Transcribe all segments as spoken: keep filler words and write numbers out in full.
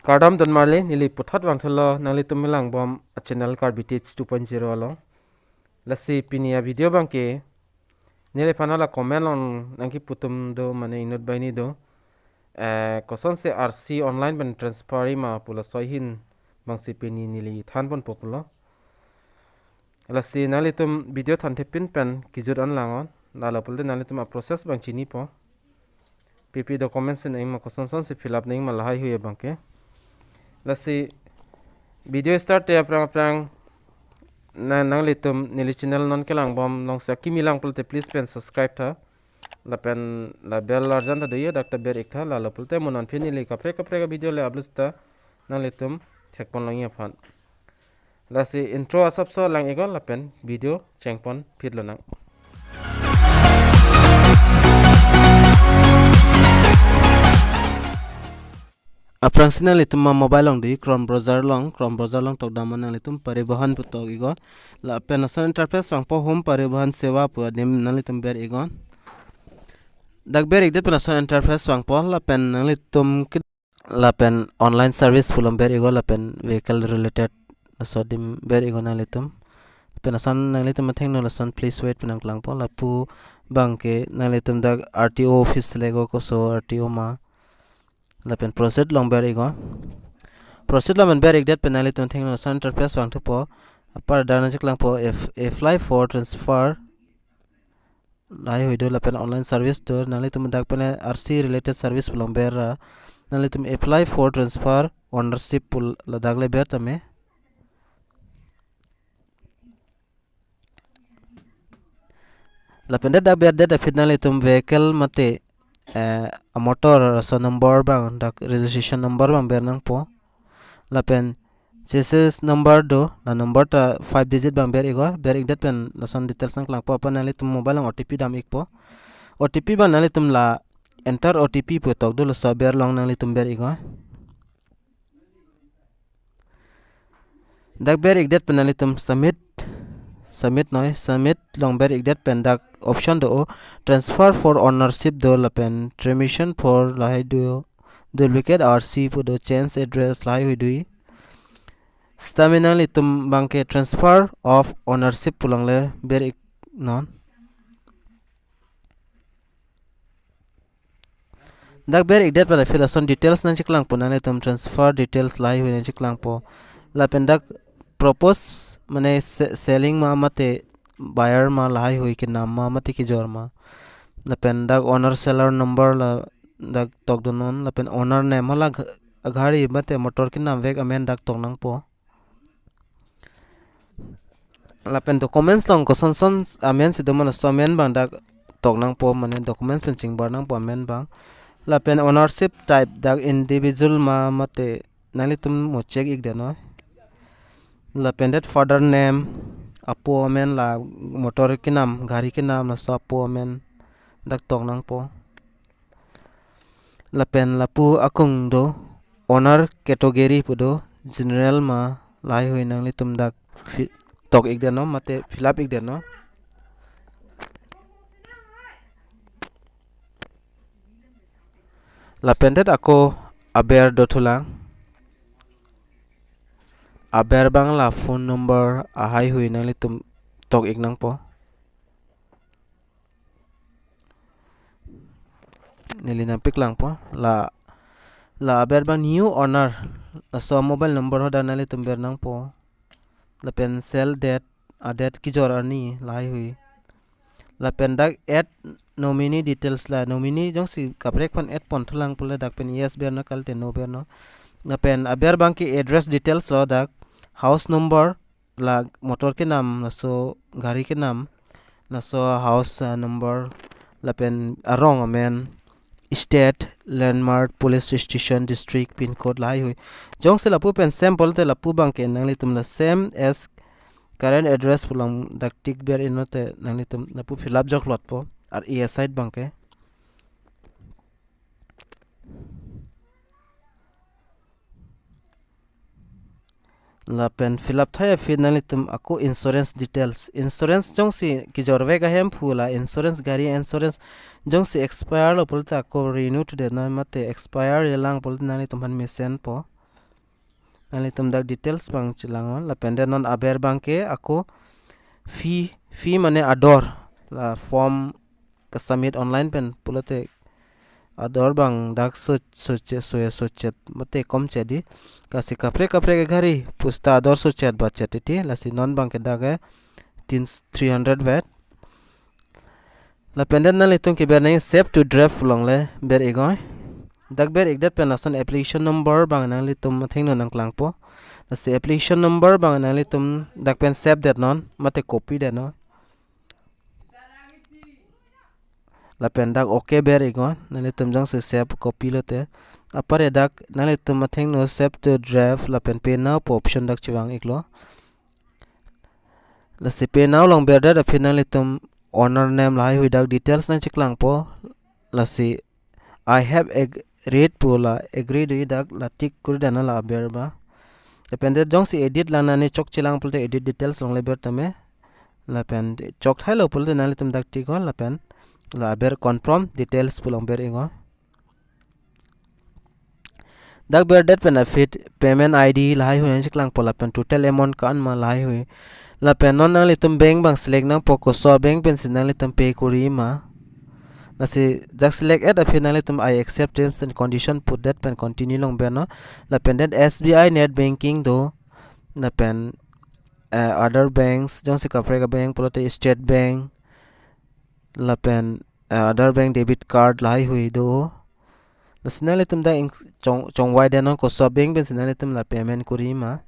Kardom don marli, neli puthot vangthulo nanglitum kelangbom a channel Karbi Teach two point zero along. Lasi pini a video abangke neliphan hala comment along nangkipu atum do mane inut banghini do. Eh, kosonsi R C online pen transfer-i ma pu laso ahin abangsi pini neli thanponpo pulo. Lasi nanglitum video thanthepin pen kejut an langnon. Lalo pulote nanglitum a process abang chinipo. Pi pi documents si nangma, koson sonsi fill up nangma lahaihui abangke. Lasi video start te aphrang aphrang na nanglitum neli channel non kelangbom alongsi akimi lang pulote please pen subscribe tha. Lapen la bell arjan ta doye, dak ta ber-ik tha, lalo pulote mo non pini neli kaprek kaprek a video le upload ta nanglitum thekpon longji aphan. Lasi intro asapso lang-iknon lapen video chengpon phit lonang. Aphrangsi nanglitum ma mobile along di Chrome browser along, Chrome browser along tokdam nanglitum Parivahan pu tok-iknon. Lapen lason interface vangpo Home Parivahan Seva pu adim nanglitum ber-iknon. Dak ber-ik det pen lason interface vangpo lapen nanglitum ke lapen online service pu along ber-iknon lapen vehicle related laso adim ber-iknon nanglitum. Lapen lason nanglitum athengno lason please wait pu nangklangpo, lapu abangke nanglitum dak R T O office le-iknon, koso R T O ma. Lapen proceed along ber-iknon. Proceed along ber-ik det pen nanglitum athengno lason interface vangthupo. Apar dak nangcheklangpo if apply for transfer lahaihui do lapen online service do, nanglitum dak pen R C related service pu along ber ra. Nanglitum apply for transfer ownership pu ladak le ber tame. Lapen det dak ber det aphi nanglitum vehicle mate, eh, a motor laso number abang dak registration number abang ber nangpo. Lapen chassis number do, la number ta five digit abang ber-iknon, ber-ik det pen lason details nangklangpo, apar nanglitum mobile along O T P dam-ikpo. O T P abang nanglitum la enter O T P pu tok do laso aber along nanglitum ber-iknon. Dak ber-ik det pen nanglitum submit, submit noi, submit along ber-ik det pen dak option do, o transfer for ownership do lapen termination for lahai do, duplicate R C pu do, change address lahaihui do-i. Sitame nanglitum abangke transfer of ownership pu along le ber-iknon. Dak ber-ik det pen aphi lason details nangcheklangpo, nanglitum transfer details lahaihui nangcheklangpo. Lapen dak propose mane se-, selling ma mate buyer ma lahaihui kenam ma mate kejor ma. Lapen dak owner seller number ladak tokdunnon, lapen owner name hala gh-, aghari mate motor kenamvek amen dak tok nangpo. Lapen documents along koson son amen si do ma laso amen abang dak tok nangpo, mane documents pen chingbar nangpo amen abang. Lapen ownership type dak individual ma mate nanglitum mo check-ik det noi. Lapen det father name, apo amen la motor kenam, gari kenam laso apo amen dak tok nangpo. Lapen lapu akung do owner category pu do, general ma lahaihui nanglitum dak fi-, tok-ik det non mate fill up-ik det non. Lapen det ako aber dothulang. Aber abang la phone number lahaihui nanglitum tok-ik nangpo. Neli nangpiklangpo. La, la aber abang new owner laso mobile number hadak nanglitum ber nangpo. Lapen sell date, a date kejor arni lahaihui. Lapen dak add nominee details, la nominee jongsi kaprek aphan add ponthulang pule dak pen yes ber non, kalite no ber non. Lapen aber abangke address details lo, dak house number, la motor kenam laso gari kenam, laso house, ah, number, lapen arong amen, state, landmark, police station, district, pin code lahaihui. Jongsi lapu pen same pulote lapu abangke nanglitum la same as current address pu along dak tick ber-iknon te nanglitum lapu fill up joklotpo, ar e side abangke. Lapen fill up thai aphi nanglitum ako insurance details. Insurance jongsi kejorvek ahemphu, la insurance, gari insurance jongsi expire lo pulote ako renew to det non mate expire-i lang pulote nanglitum aphan mesenpo. Nanglitum dak details abang chelang non. Lapen det non aber abangke ako fee, fee mane ador, la form kesubmit online pen pulote ador abang dak so, so che, so, so chet mate kom chet di. Lasi kaprek kaprek aghari pusta ador so chet ba chet titi. Lasi non abangke dak ke tin, three hundred vet. Lapen det nanglitum keber nangji save to draft along le ber-ik oi. Dak ber-ik det pen lason application number abang nanglitum athengno nangklangpo. Lasi application number abang nanglitum dak pen save det non mate copy det non. Lapen dak okay ber-ik oi, nanglitum jongsi save copy lote. Apar dak nanglitum athengno save to draft lapen pay now pu option dak chevang-iklo. Lasi pay now along ber det aphi nanglitum owner name lahai hui dak details nangcheklangpo. Lasi I have agreed pu la agree do-i dak la tick kuri det non la aber ba. Lapen det jongsi edit lang nangchok chelang pulote edit details along le ber tame. Lapen chok thailo pulote nanglitum dak tick oi lapen la aber confirm details pu along ber-ik oi. Dak ber det pen aphi payment I D lahai hui nangcheklangpo lapen total amount ko-an ma lahai hui. Lapen non nanglitum bank abang select nangpo koso bank pensi nanglitum pay kori ma. Lasi dak select et aphi nanglitum I accept terms and condition pu det pen continue along ber non. Lapen det S B I net banking do. Lapen, eh, other banks, jongsi kaprek a-bank pulote State Bank. Lapen, eh, other bank debit card lahai hui do. Lasi nanglitum dak ing-, chong, chongvai det non koso bank pensi nanglitum la payment kori ma.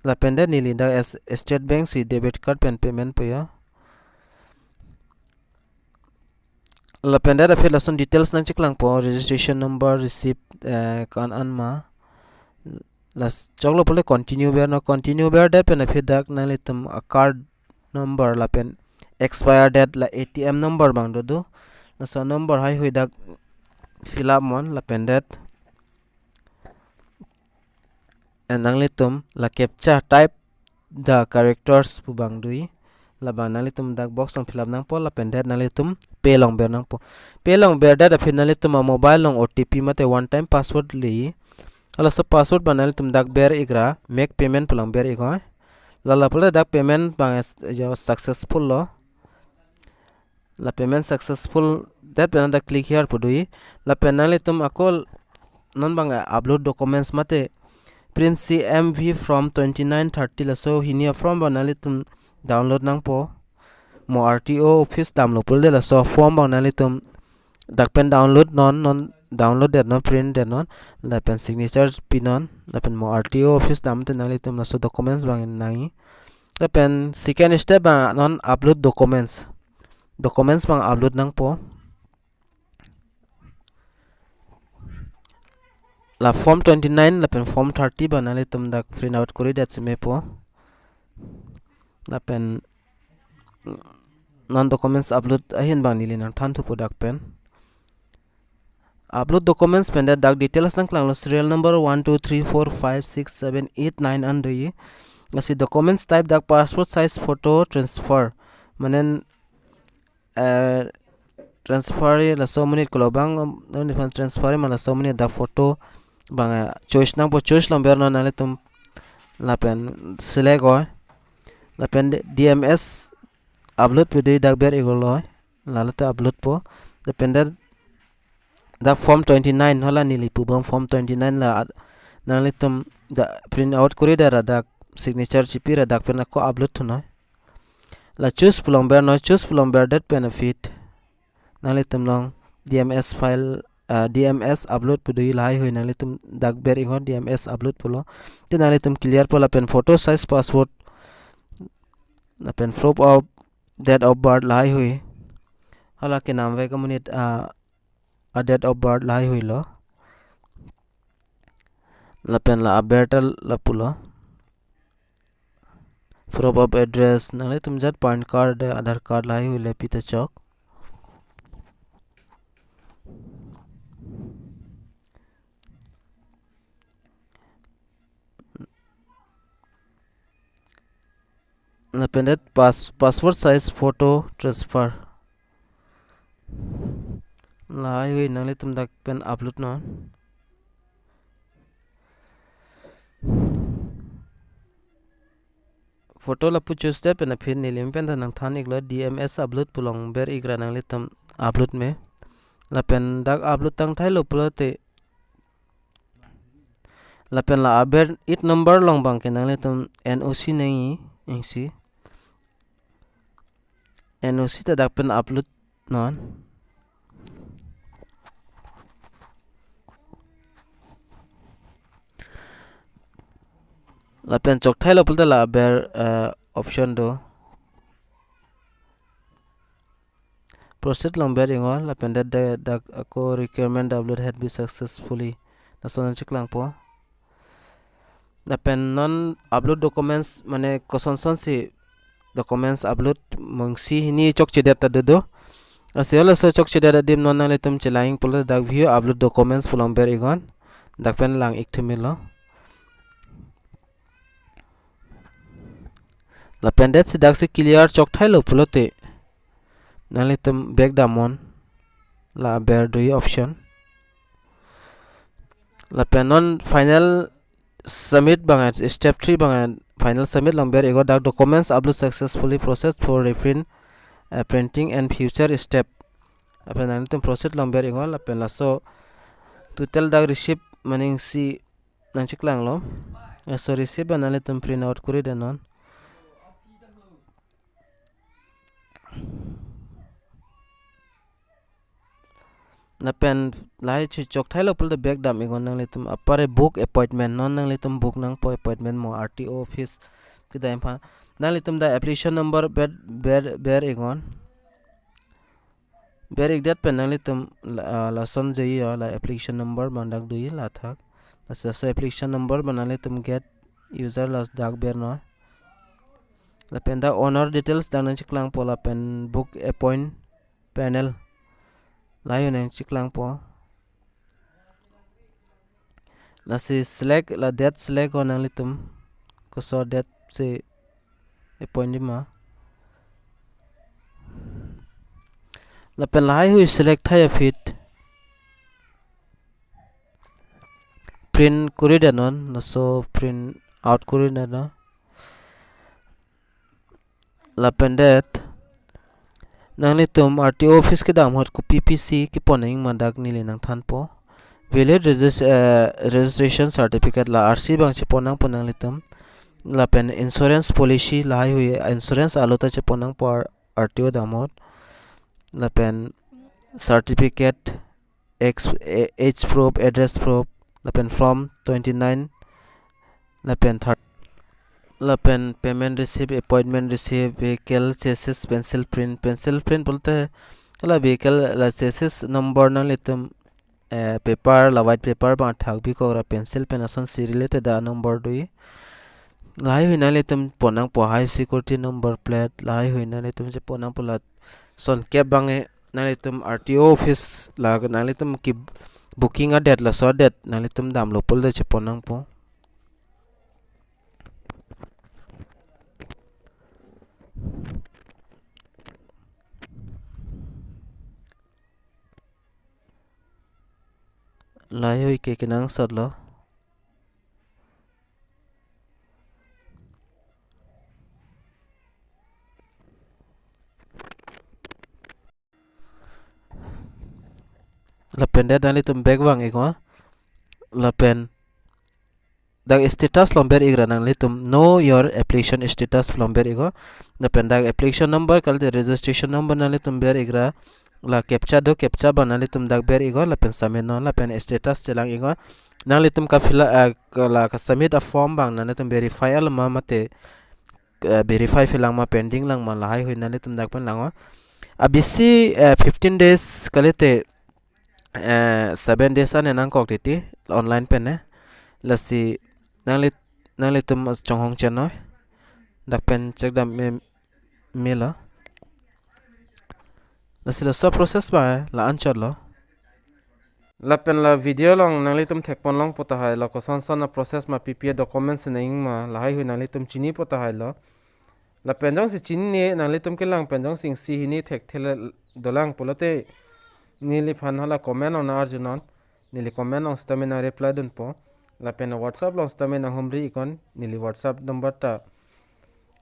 Lapen det neli dak S-, State Bank si debit card pen payment po-o. Lapen det aphi lason details nangcheklangpo, registration number, receipt, eh, ko-an an ma. Las choklo pulote continue ber non, continue ber det pen aphi dak nanglitum a-card number lapen expire date la A T M number abang dodo. Laso number lahai hui dak fill up non lapen det. And nanglitum la captcha type the characters pu abang do-i. Labang nanglitum dak box along fill up nangpo lapen det nanglitum pay along ber nangpo. Pay along ber det aphi nanglitum a-mobile along O T P mate one time password le. Halaso password abang nanglitum dak ber-ik ra make payment pu along ber-ik oi. Lala pulote dak payment abang es-, jo successful lo. La payment successful det pen dak click here pu do-i. Lapen nanglitum ako non abang upload documents mate print C M V form twenty-nine thirty laso hini a-form abang nanglitum download nangpo. Mo R T O office damlo pulote laso form abang nanglitum dak pen download non, non download det non, print det non, lapen signature pi non, lapen mo R T O office damte nanglitum laso documents abang nangji. Lapen second step abang non upload documents. Documents abang upload nangpo. La form twenty-nine lapen form thirty abang nanglitum dak print out kori det si mepo. Lapen non documents upload ahin abang neli nangthan thupo dak pen. Upload documents pen det dak details nangklanglo, serial number one two three four five six seven eight nine an do-i. Lasi documents type dak passport size photo transfer. Mane, eh, transfer laso amonit kolobang, um, transfer ma laso amonit dak photo abang, eh, choice nangpo, choice along ber non nanglitum lapen select oi. Lapen D M S upload pu do-i dak ber-ik oi. Lalo te upload po. Lapen det dak form twenty-nine hala neli pubom form twenty-nine la ad-, nanglitum dak print out kori det ra dak signature chipi ra dak pen ako upload thu noi. La choose pu along ber noi, choose pu along ber det pen aphi nanglitum along D M S file, ah, D M S upload pu do-i, lahai hui nanglitum dak ber-ik oi D M S upload pulo. Te nanglitum clear po lapen photo size passport lapen proof of date of birth lahai hui. Hala kenamvek amonit, ah, a-date of birth lahai hui lo. Lapen la aber ta lapulo. Proof of address, nanglitum jat PAN card, Aadhaar card lahai hui le pi ta chok. Lapen det pass-, passport size photo transfer. Lahai hui nanglitum dak pen upload non. photo lapu choose det pen aphi neli pen ta nangthan iklo, D M S upload pu along ber ikra nanglitum upload me. Lapen dak upload tangthailo pulote, lapen la aber it number along abangke nanglitum N O C nangji, isi N O C ta dak pen upload non. Lapen chokthailo pulote la aber, eh, option do. Proceed along ber iknon, lapen det, det, dak ako requirement upload had been successfully. Lason nangcheklangpo. Lapen non upload documents, mane kosonson si documents upload, mungsi hini chokchedet ta dodo. Lasi halaso chokchedet adim non nanglitum chelang pulo dak view upload documents pu along ber iknon. Dak pen lang ik thumilo. Lapen det si dak si clear chokthailo pulote nanglitum back damnon, la aber doji option. Lapen non final submit abang, step three abang, final submit along ber iknon, dak documents upload successfully, process for reprint, eh, printing and future step. Lapen nanglitum proceed along ber iknon, lapen laso total dak receipt, mane isi nangcheklanglo. Eh, so receipt abang nanglitum print out kuri det non. Lapen lahai chu chokthailo pulote back dam iknon nanglitum, apar book appointment, non nanglitum book nangpo appointment mo R T O office kedam aphan. Nanglitum dak application number ber, ber, ber iknon. Ber ikdet pen nanglitum la, ah, lason joiyo, la application number abang dak doji la athak. Laso application number abang nanglitum get user, la dak bernon. Lapen dak owner details dak nangcheklangpo, lapen book appoint panel, lahai nangcheklangpo. Lasi select, la date select iknon nanglitum, koso date si appoint ji ma. Lapen lahai hui select thai aphi print kuri det non, laso print out kuri det non. Lapen det nanglitum R T O office kedam ahut kopi pisi kepon nangji ma dak neli nangthanpo. Valid regis-, eh, registration certificate, la R C abang chepon nangpo nanglitum. Lapen insurance policy, lahai hui insurance alo ta chepon nangpo R-, R T O dam ahut. Lapen certificate, ex-, eh, age proof, address proof, lapen form twenty-nine, lapen third, lapen payment receipt, appointment receipt, vehicle chassis, pencil print, pencil print pulote la vehicle la chassis number nanglitum, eh, paper, la white paper abang thak bikok ra pencil pen asonsi related a number doji. Lahai hui nanglitum pon nangpo, high security number plate, lahai hui nanglitum chepon nangpo, lason kep abang, eh, nanglitum R T O office la nanglitum kebooking adet, laso adet nanglitum damlo pulote chepon nangpo. Lahai hui ke kenangsotlo. Lapen det nanglitum back vang iknon. Lapen dak status along ber ikra nanglitum, know your application status along ber iknon. Lapen dak application number kalite registration number nanglitum ber ikra. La captcha do, captcha abang nanglitum dak ber iknon, lapen submit non, lapen status chelang iknon. Nanglitum ka fill up, eh, ka la ka submit a form abang nanglitum verify lo ma mate, eh, verify fill lang ma, pending lang ma, lahai hui nanglitum dak pen langnon. Abisi, eh, fifteen days kalite, eh, seven days an nangkok titi online pen, eh. Lasi nanglit-, nanglitum chonghong chennoi. Dak pen chekdam me, melo. Lasi laso process abang, eh, la anchotlo. Lapen la video along nanglitum thekpon longpo tahai, la kosonson a process ma, P P A documents nangji ma, lahai hui nanglitum chinipo tahailo. Lapen jongsi chinine, nanglitum kelang pen jongsi isi hini thekthe le dolang pulote neliphan hala comment along nang-arjunon, neli comment along sitame nang reply dunpo. Lapen WhatsApp along sitame nanghumri iknon, neli WhatsApp number ta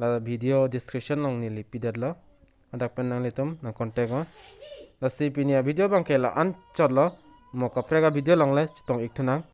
la video description along neli pidetlo. Hadak pen nanglitum nang contact o. Lasi pini a-video abangke la-an chotlo. Mo kaprek a-video along le chetong ik thu nang.